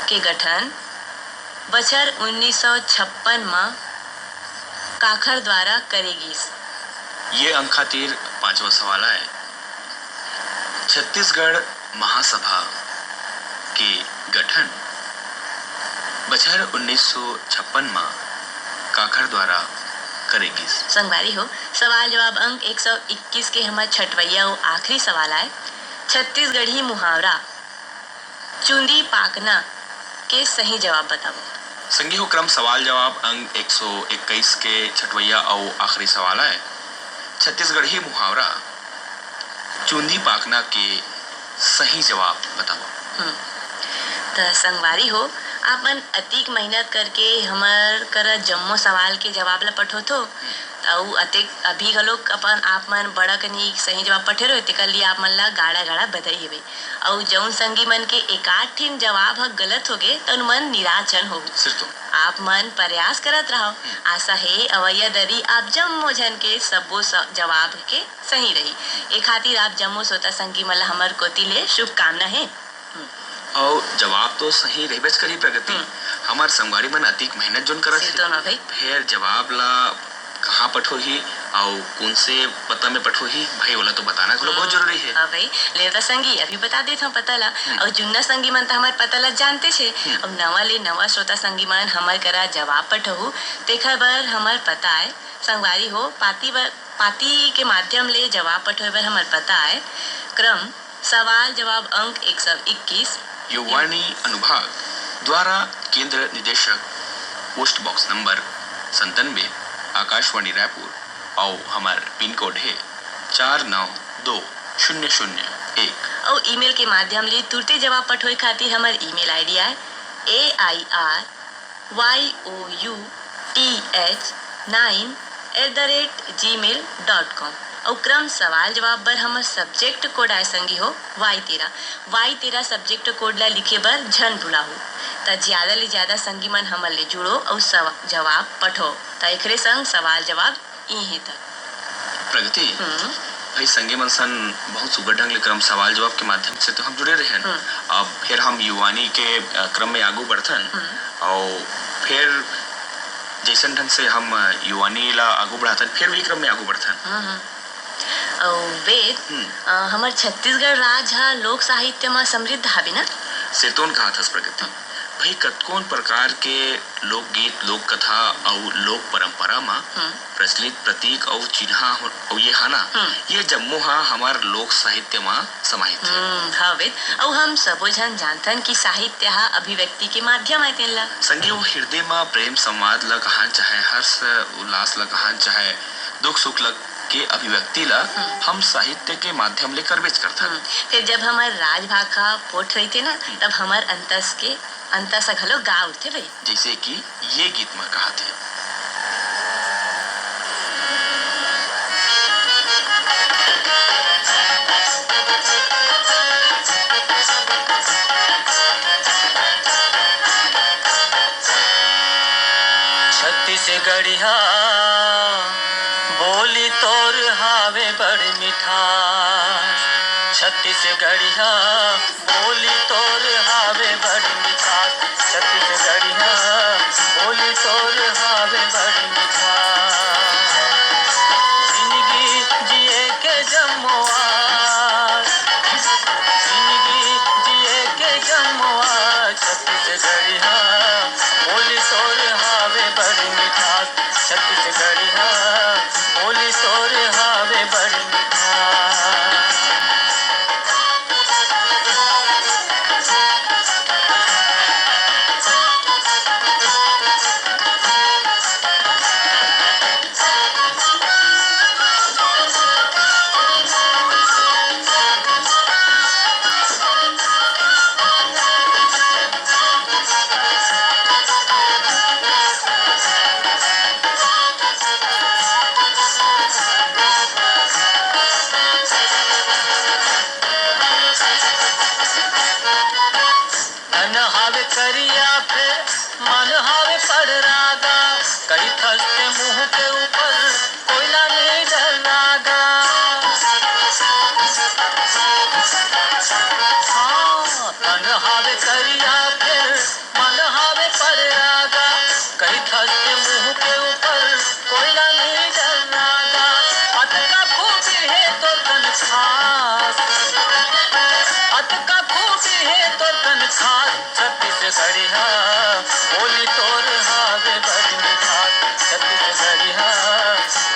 के गठन बछर उन्नीस सौ छप्पन म काखर द्वारा करे गिस? ये अंक खातिर पांचवा सवाल आय, छत्तीसगढ़ महासभा के गठन बछर उन्नीस सौ छप्पन म काखर द्वारा करे गिस? संगवारी हो, सवाल जवाब अंक एक सौ इक्कीस के हमर छठवइया अउ आखिरी सवाल आय, छत्तीसगढ़ी मुहावरा चुंदी पाकना के सही जवाब बतावव। संगी हो, क्रम सवाल जवाब अंक एक सौ इक्कीस के छठवइया अउ आखिरी सवाल आय, छत्तीसगढ़ी मुहावरा चुंदी पाकना के सही जवाब बतावव। हम्म। त संगवारी हो, आप मन अतिक मेहनत करके हमर करा जम्मो सवाल के जवाब ला पठोथो, अउ अतेक अभी घलोक अपन आप मन बड़ा कनी सही जवाब पठे रहो, तेकर लिए आप मन ला गाड़ा गाड़ा बधाई हेवे। अउ जउन संगी मन के एकाध ठिन जवाब ह गलत होगे, त उन मन निराश झन हो। सिर तो। आप मन प्रयास करत रहव। हम्म। आशा हे अवइया दरी आप जम्मो झन के सब्बो स-, जवाब के सही रही। ए खातिर आप जम्मो श्रोता संगी मन ला हमर कोति ले शुभकामना हे। हम्म। अउ जवाब तो सही रहिबेच करही प्रगति। हम्म। हमर संगवारी मन अतिक मेहनत जोन करत सिर हे, तो ना भाई। फेर जवाब ला कहाँ पठोही अउ कोन से पता में पठोही, भाई ओला तो बताना घलो बहुत हम्म, जरूरी हे। हाँ भाई, ले त संगी अभी बता देत हूँ पता ला। हम्म। अउ जुन्ना संगी मन त हमर पता ला जानते छे। हम्म। अउ नवा ले नवा श्रोता संगी मन हमर करा जवाब पठोहू, तेखर बर हमर पता आय। संगवारी हो, पाती बर, पाती के माध्यम ले जवाब पठोए बर हमर पता आय। क्रम सवाल जवाब अंक एक सौ इक्कीस। युवानी अनुभाग द्वारा केंद्र निदेशक, पोस्ट बॉक्स नंबर संतानवे, आकाशवाणी रायपुर, अउ हमर पिन कोड हे चार नौ दो शून्य शून्य एक। अउ ईमेल के माध्यम ले तुरते जवाब पठोए खातिर हमर ईमेल आईडी आय, A I R Y O U T H nine eight the rate gmail dot com. अउ क्रम सवाल जवाब बर हमर सब्जेक्ट कोड आय संगी हो, वाई तेरा। वाई तेरा सब्जेक्ट कोड ला लिखे बर झन भुलाहू। त ज्यादा ले ज्यादा संगी मन हमर ले जुड़ो अउ सवा-, जवाब पठो। त एकरे संग सवाल जवाब इहे तक। प्रगति, हम्म। भाई संगी मन सन बहुत सुघर ढंग ले क्रम सवाल जवाब के माध्यम से तो हम जुड़े रहेन। हम्म। अब फिर हम युवानी के, अ, क्रम में आगू बढ़थन। हम्म। अउ फिर जैसन ढंग से हम, अ, युवानी ला आगू बढ़ाथन, फिर वही क्रम में आगू बढ़थन। हम्म, हम्म। अउ वेद, हम्म। अ, हमर छत्तीसगढ़ राज ह लोक साहित्य म समृद्ध हावे ना? सेतोन कहाथस प्रगति। भाई कतकोन प्रकार के लोकगीत, लोक कथा अउ लोक परंपरा म हम्म। प्रचलित प्रतीक अउ चिन्हा हो-, अउ ये हा ना, हम्म। ये जम्मो हा हमर लोक साहित्य म समाहित हे। हम्म, हवे। अउ हम सबो झन जानथन कि साहित्य हा अभिव्यक्ति के माध्यम आय तेन ला। संगी, वो हृदय म प्रेम संवाद ल कहान, चाहे हर्ष उल्लास ल कहान, चाहे दुख सुख ल के अभिव्यक्ति ल हम्म। हम साहित्य के माध्यम ले करबेच करथन। हम्म, फिर जब हमर राजभाग हा पोठ रहिथे ना, हम्म। तब हमर अंतस के अंतस ह घलो गा उठथे भाई। जइसे कि ये गीत म कहाथे। छत्तीसगढ़िया बोली तोर हावे बड़ मिठास। छत्तीसगढ़िया बोली तोर हावे बड़ मिठास। छत्तीसगढ़िया बोली तोर हावे बड़ मिठास। जिंदगी जिए के जम्मो आस, जिंदगी जिए के जम्मो आस। छत्तीसगढ़िया बोली तोर हावे बड़ मिठास। छत्तीसगढ़िया बोली तोर हावे बड़ मिठास। खस्ते मुंह के ऊपर कोयला नहीं डर लागा। हाँ, तन हावे करिया फिर मन हावे परागा। कही खस्ते मुंह के ऊपर कोयला नहीं डर लागा। अतका खूबी है तो तन खास, अतका खूबी है तो तन खास। छत्तीसगढ़िया बोली तोर हावे बड़ मिठास, छत्तीसगढ़िया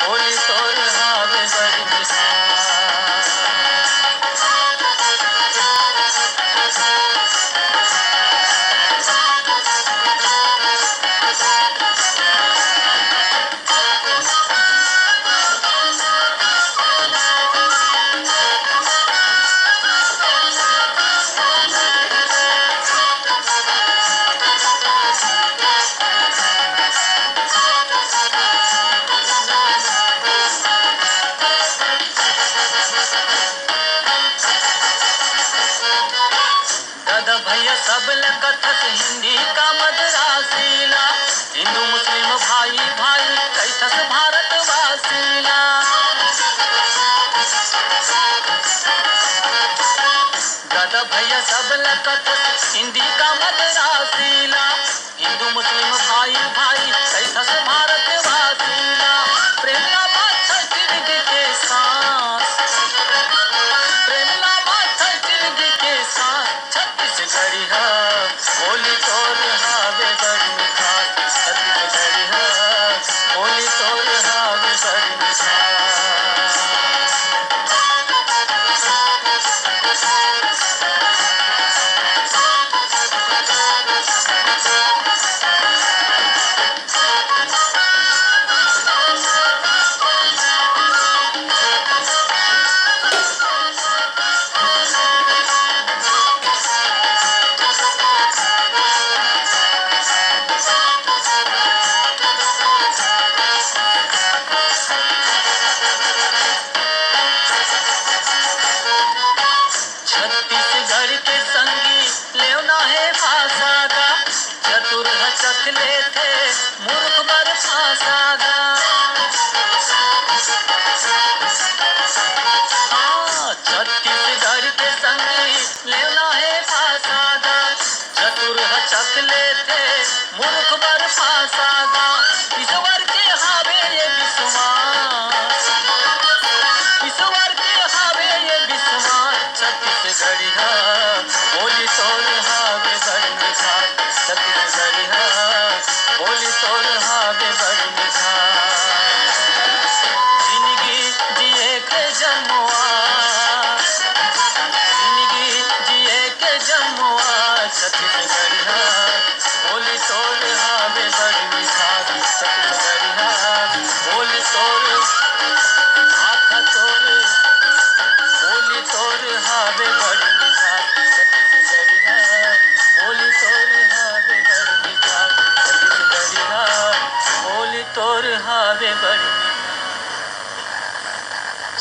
बोली तोर हावे बड़ मिठास। दादा भैया सब ल कथस हिंदी का मद्रासी ला, हिंदू मुस्लिम भाई भाई कहिथस भारतवासी ला। दादा भैया सब ल कथस हिंदी का मद्रासी ला, हिंदू मुस्लिम भाई भाई कहिथस भारतवासी ला। प्रेम ला बांधस जिंदगी के सांस, प्रेम ला बांधस जिंदगी के सांस। छत्तीसगढ़िया बोली तोर हावे बड़ मिठास, छत्तीसगढ़िया बोली तोर हावे बड़ मिठास। छत्तीसगढ़ के संगी लेवना हे भाषा गा, चतुर ह चख लेथे, मूर्ख बर फांसा गा। हाँ, छत्तीसगढ़ के संगी लेवना हे भाषा गा, चतुर ह चख लेथे, मूर्ख बर फांसा गा। ईश्वर के हावे ये विश्वास, ईश्वर के हावे ये विश्वास। छत्तीसगढ़िया बोली तोर हावे बड़ मिठास, छत्तीसगढ़िया बोली तोर हावे बड़ मिठास। जिंदगी जिए के जम्मो आस, जिंदगी जिए के जम्मो आस। छत्तीसगढ़िया बोली तोर हावे बड़ मिठास, छत्तीसगढ़िया बोली तोर, भाखा तोर, बोली तोर हावे बड़ मिठास, छत्तीसगढ़िया बोली तोर हावे बड़ मिठास, छत्तीसगढ़िया बोली तोर हावे बड़ मिठास।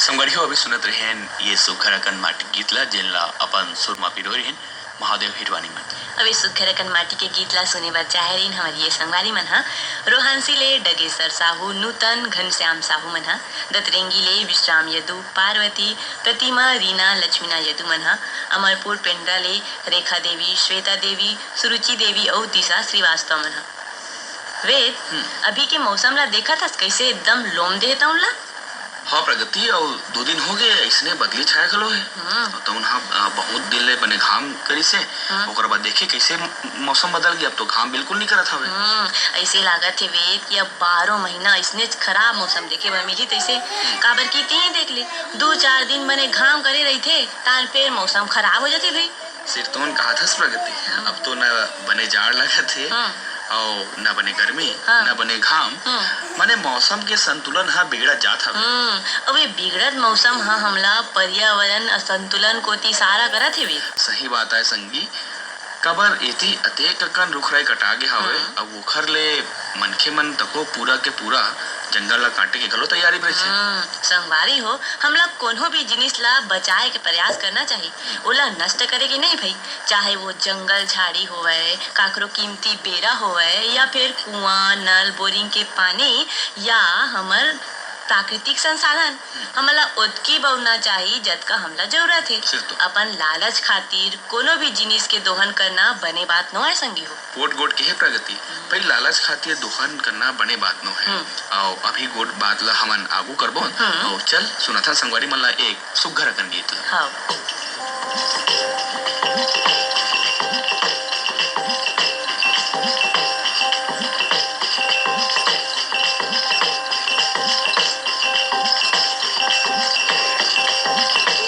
संगवारी हो, अभी सुनत रहेन ये सुघर अकन माटी गीत ला, जेन ला अपन सुर मा पिरोय रहेन महादेव हिरवानी मन। अभी सुघर अकन माटी के गीत ला सुने बर चाहे रहिन हमर ये संगवारी मन ह, रोहांसी ले डगेसर साहू, नूतन, घनश्याम साहू मन ह, दतरेंगी ले विश्राम यदु, पार्वती, प्रतिमा, रीना, लक्ष्मीना यदु मन ह, अमरपुर पेंड्रा ले रेखा देवी, श्वेता देवी, सुरुचि देवी अउ दिशा श्रीवास्तव मन ह। वेद, हम्म। अभी के मौसम ला देखत हस, कैसे एकदम लोम दे हे तउन ला? हाँ प्रगति, अउ दो दिन हो गए, अइसने बदली छाया घलो हे। हम्म। अउ तउन हा, अ, बहुत दिन ले बने घाम करिस हे, हम्म। ओकर बाद देखे कैसे म-, मौसम बदल गया, अब तो घाम बिल्कुल नहीं करत हवे। हम्म, ऐसे लागत हे वेद कि अब बारह महीना अइसने खराब मौसम देखे बर मिली तैसे। हम्म। काबर कि तीन देख ले, दो चार दिन बने घाम करे रहिथे, तान फेर मौसम खराब हो जाथे भाई। सिरतोन कहाथस प्रगति, अब तो न बने जाड़ लगत हे, हाँ। अउ न बने गर्मी, हाँ। न बने घाम, हाँ। माने मौसम के संतुलन ह बिगड़त जात हवे। हम्म, अउ ये बिगड़त मौसम ह हमला पर्यावरण संतुलन कोति इशारा करत हे भी। सही बात आय संगी, काबर एती अतेक अकन रुख राई कटा गे हवे, हाँ। अउ ओखर ले मनखे मन तको पूरा के पूरा जंगल ला काटे के घलो तैयारी में रहिथे। हम्म, संगवारी हो, हमला कोनो भी जिनिस ला बचाए के प्रयास करना चाही, ओला नष्ट करे के नहीं भई। चाहे वो जंगल झाड़ी होवय, काकरो कीमती बेरा होवय, या फिर कुआं, नल, बोरिंग के पानी, या हमर प्राकृतिक संसाधन, हमला ओतकी बउरना चाही, जतका हमला जरूरत हे। सिर तो। अपन लालच खातिर कोनो भी जिनिस के दोहन करना बने बात नोहय, संगी हो। गोठ गोठ के हे प्रगति, भाई लालच खातिर दोहन करना बने बात नोहय। हम्म। अउ अभी गोठ बात ला हमन आगू करबो। हम्म। अउ चल सुनाथन संगवारी मन ला एक सुग्घर अकन गीत ला। हाँ।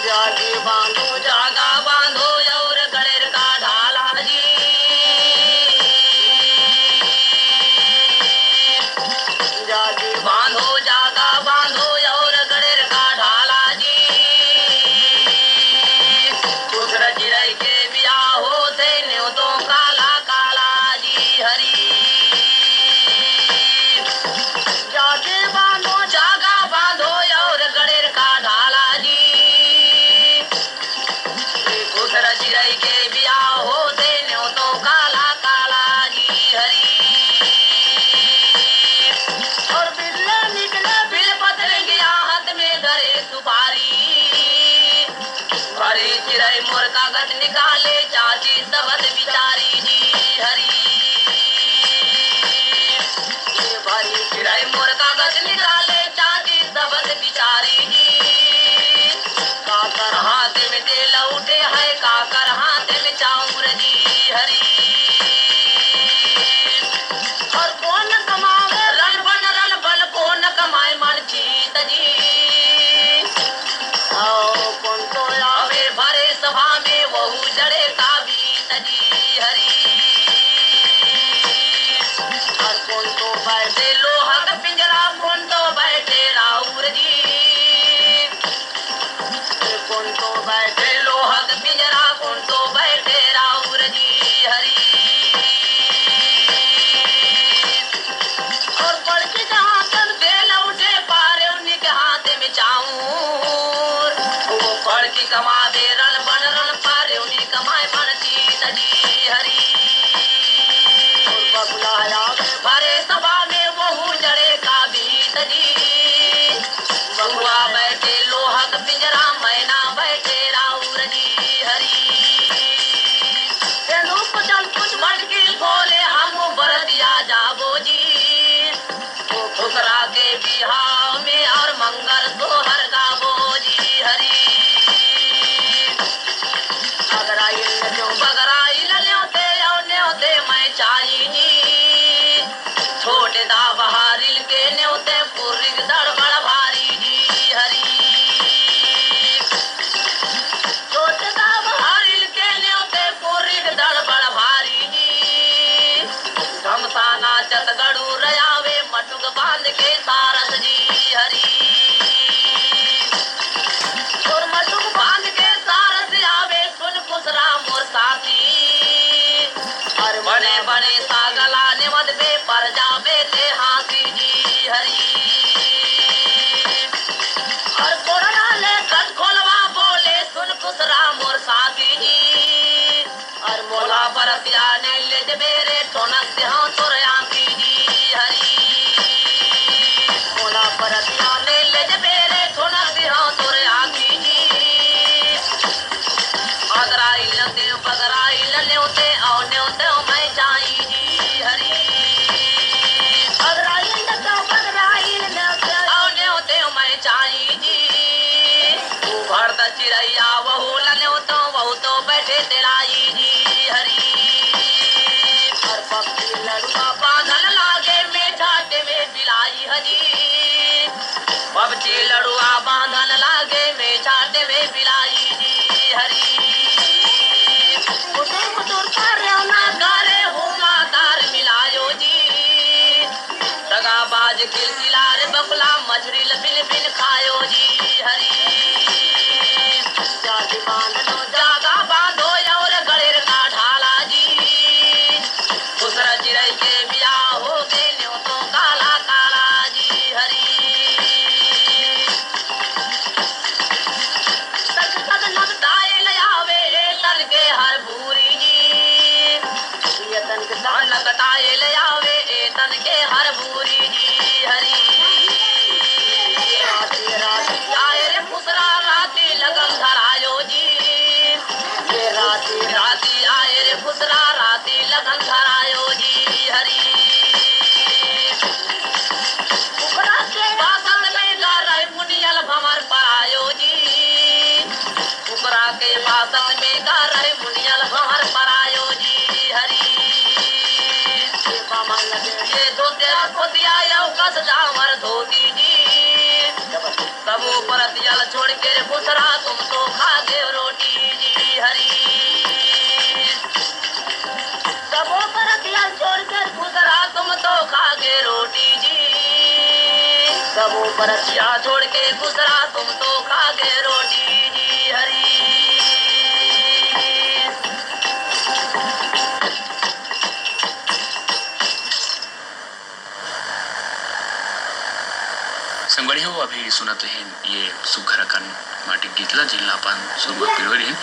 जागी बांधो, जागा बांधो और गड़ेर का ढाला जी। जागी बांधो, जागा बांधो और गड़ेर का ढाला जी। कुछ रचिरई के बिया होथे, न्योतो काला काला जी हरी। जागे बांधो, जागा बांधो और गड़ेर का ढाला जी। खुसरा चिरई के बियाह होथे, न्योतो काला काला जी हरी। और बिल्ला निकले बिल पतरंगिया, हाथ में धरे सुपारी। भरी चिरई मोर कागज निकाले, चाची सबद बिचारी जी हरी। भरी चिरई मोर कागज निकाले, चाची सबद बिचारी जी। काकर हाथ में तेल उठे है, काकर हाथ में चाउर जी हरी। और कौन कमावे रन बन, रन बन कौन कमाए मन जीत जी। आओ कौन तो आवे भरे सभा में, वहू जड़े का बीत जी हरी। और कौन तो बैठे लोहा का पिंजरा, कौन तो बैठे राउर जी। कौन तो बैठे लोहा का पिंजरा, कौन तो बैठे राउर जी हरी। और बड़की के हाथ में तेल उठे, पारे उन्हीं के हाथ में चाउर। वो बड़की कमावे रन बन, रन पारे उन्हीं कमाए बन जीत जी हरी। और बबुलाया भरे सभा में, वहू जड़े का बीत जी। बबुआ बैठे लोहा का पिंजरा, मैना बैठे राउर जी हरी। तेनू कुचल कुछ मटकी खोले, हम बरतिया जाबो जी। खुसरा के बिहाव में और मंगल सोहर गाबो जी हरी। अगराइल न्योते, बगराइल न्योते, और न्योते मैं चाई जी। छोटे दा बहारिल के न्योते, पुरिक दड़बड़ भारी जी हरी। छोटे दा बहारिल के न्योते, पुरिक दड़बड़ भारी जी। घमसाना चतगड़ू रयावे, मटुक बांध के सारस जी हरी। और मटुक बांध के सारस आवे, सुन खुसरा मोर साथी। अरे बड़े बड़े सागला नेवत बे, पर जावे ते हाथी जी हरी। और कोड़ला ले कट खोलवा बोले, सुन खुसरा मोर साथी जी। अर मोला बरतिया नइ लेजबे रे, ठोनक देहंव तोर आँखी जी हरी। मोला बरतिया नइ लेजबे रे, ठोनक देहंव तोर आँखी जी। अगराइल तें बगराइल नेवते, अउ नेवते मैं चाई जी हरी। अगराइल तें बगराइल नेवते, अउ नेवते मैं चाई जी। उभरत चिरैया वहू ल नेवतों, वहू तो बैठे तेलाई जी हरी। अर पक्षी लड़ुआ बांधल लागे, मेझाटे में बिलाई हजी। पक्षी लड़ुआ बांधल लागे, मेझाटे में बिलाई जी हरी। कुटुर कुटुर करे ना करे, हुमा तार मिलायो जी। दगाबाज किलकिला रे बकुला, मछरी ल बिन बिन खायो जी हरी। जाति बांध लो, जागा बांधो और गड़ेर का ढाला जी। दूसरा चिरई के बियाह हो गे, न्योतो काला काला जी हरी। परचिया छोड़ के खुसरा, तुम तो खा गए रोटी जी हरी। संगवारी हो, अभी सुनत रहिन ये सुघर अकन माटी गीत ला, जिन ला अपन सुरवा पिरोय रहिन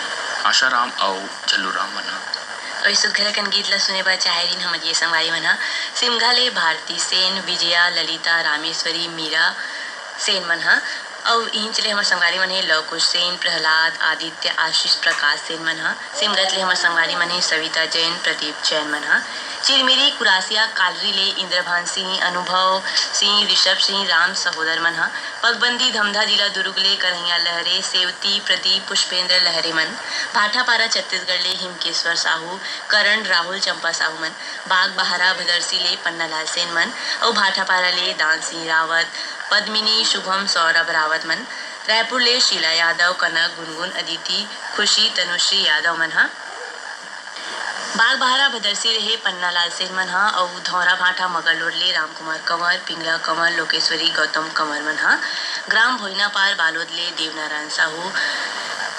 आशाराम अउ झल्लूराम मन ह। अउ ये सुघर अकन गीत ला सुने बर चाहे रहिन हमर ये संगवारी मन ह, सिमगा ले भारती सेन, विजया, ललिता, रामेश्वरी, मीरा सेन मन ह। अउ इहिंच ले हमर संगवारी मन हे लव कुश सेन, प्रहलाद, आदित्य, आशीष, प्रकाश सेन मन ह। सिमगत ले हमर संगवारी मन हे सविता जैन, प्रदीप जैन मन ह। चिरमिरी कुरासिया कालरी ले इंद्रभान सिंह, अनुभव सिंह, ऋषभ सिंह, राम सहोदर मन ह। पगबंदी धमधा जिला दुर्ग ले कन्हैया लहरे, सेवती, प्रदीप, पुष्पेंद्र लहरे मन। भाटापारा छत्तीसगढ़ ले हिमकेश्वर साहू, करण, राहुल, चंपा साहू मन। बागबाहरा भदरसी ले पन्नालाल सेन मन अउ भाटापारा ले दान सिंह रावत, पद्मिनी, शुभम, सौरभ रावत मन। रायपुर ले शीला यादव, कनक, गुनगुन, अदिति, खुशी, तनुश्री यादव मन ह। बागबाहरा भदरसी रहे पन्नालाल सेन मन ह अउ धौरा भाटा मगलोर ले रामकुमार कंवर, पिंगला कंवर, लोकेश्वरी, गौतम कंवर मन ह। ग्राम भोइनापार बालोद ले देवनारायण साहू,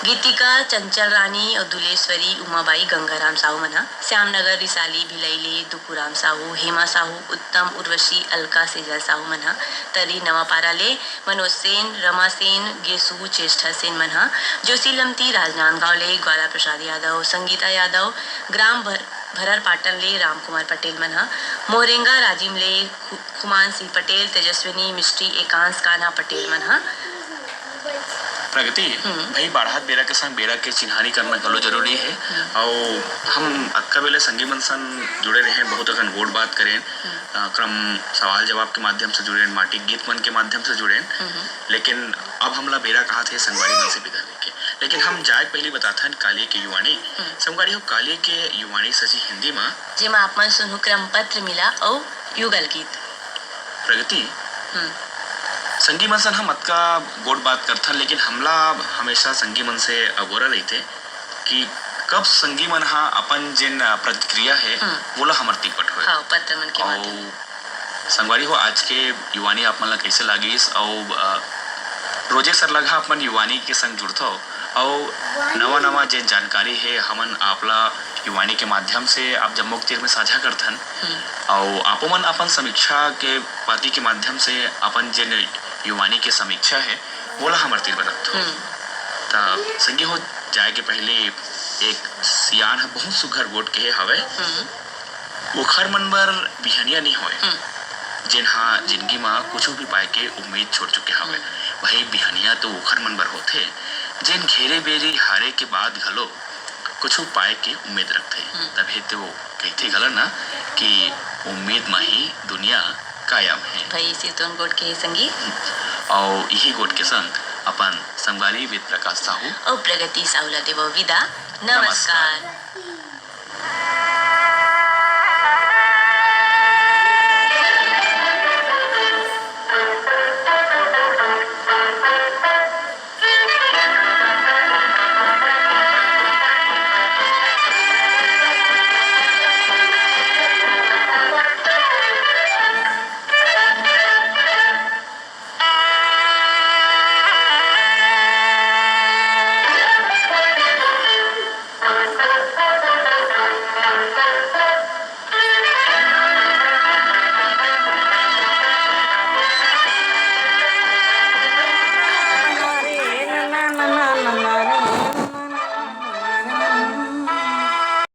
गीतिका, चंचल रानी अउ दुलेश्वरी, उमाबाई, गंगाराम साहू मन ह। श्यामनगर रिसाली भिलई ले दुकुराम साहू, हेमा साहू, उत्तम, उर्वशी, अलका, सेजल साहू मन ह। तर्री नवापारा ले मनोज सेन, रमा सेन, गेसु, चेष्टा सेन मन ह। जोशी लमती राजनांदगांव ले ग्वाला प्रसाद यादव, संगीता यादव, ग्राम भर-, भरर पाटन ले रामकुमार पटेल मन ह। मोहरेंगा राजिम ले खु-, खुमान सिंह पटेल, तेजस्विनी मिष्टी, एकांश कान्हा पटेल मन ह। प्रगति, हम्म। भाई बाढ़त बेरा के संग बेरा के चिन्हारी करना घलो जरूरी हे। हम्म। अउ हम अतका बेले संगी मन संग जुड़े रहे, बहुत अकन गोठ बात करेन, हम्म। अ, क्रम सवाल जवाब के माध्यम से जुड़ेन, माटी गीत मन के माध्यम से जुड़ेन। हम्म। लेकिन अब हमला बेरा कहात हे संगवारी मन से विदा लेके। लेकिन हम जाए के पहिली बताथन काली के युवानी। हम्म। संगवारी हो, काली के युवानी सजी हिंदी मा। जेमा आप मन सुनहु क्रम पत्र मिला अउ युगल गीत। प्रगति, हम्म। संगी मन सन हम अतका गोठ बात करथन, लेकिन हमला हमेशा संगी मन से अगोरा रहिथे कि कब संगी मन ह अपन जेन प्रतिक्रिया हे, हम्म। वोला हमर ती पठोय। हाँ, पत्र मन के अउ माध्यम। संगवारी हो, आज के युवानी आप मन ला कइसे लागिस? अउ, अ, रोजे सरलघा अपन युवानी के संग जुड़थव अउ नवा-नवा जेन जानकारी हे, हमन आप ला युवानी के माध्यम से आप जम्मो के तीर में साझा करथन। हम्म। अउ आपो मन अपन समीक्षा के पाती के माध्यम से अपन जेन युवानी के समीक्षा हे, वोला हमर तीर में रखथव। हम्म। त संगी हो, जाए के पहिली एक सियान ह बहुत सुघर गोठ केहे हवय। हम्म। ओखर मन बर बिहनिया नइ होय, हम्म। जेन ह जिनगी म कुछु भी पाए के उम्मीद छोड़ चुके हवय। हम्म। वही बिहनिया तो ओखर मन बर होथे, जेन घेरे बेरी हारे के बाद घलो कुछु पाए के उम्मीद रखथे। हम्म। तभे तो कहिथे घलो ना कि उम्मीद म ही दुनिया कायम हे। भाई सिरतोन गोठ के संगी। हम्म। अउ इही गोठ के संग अपन संगवारी वेद प्रकाश साहू अउ प्रगति साहू ला देवो विदा। नमस्कार। नमस्कार।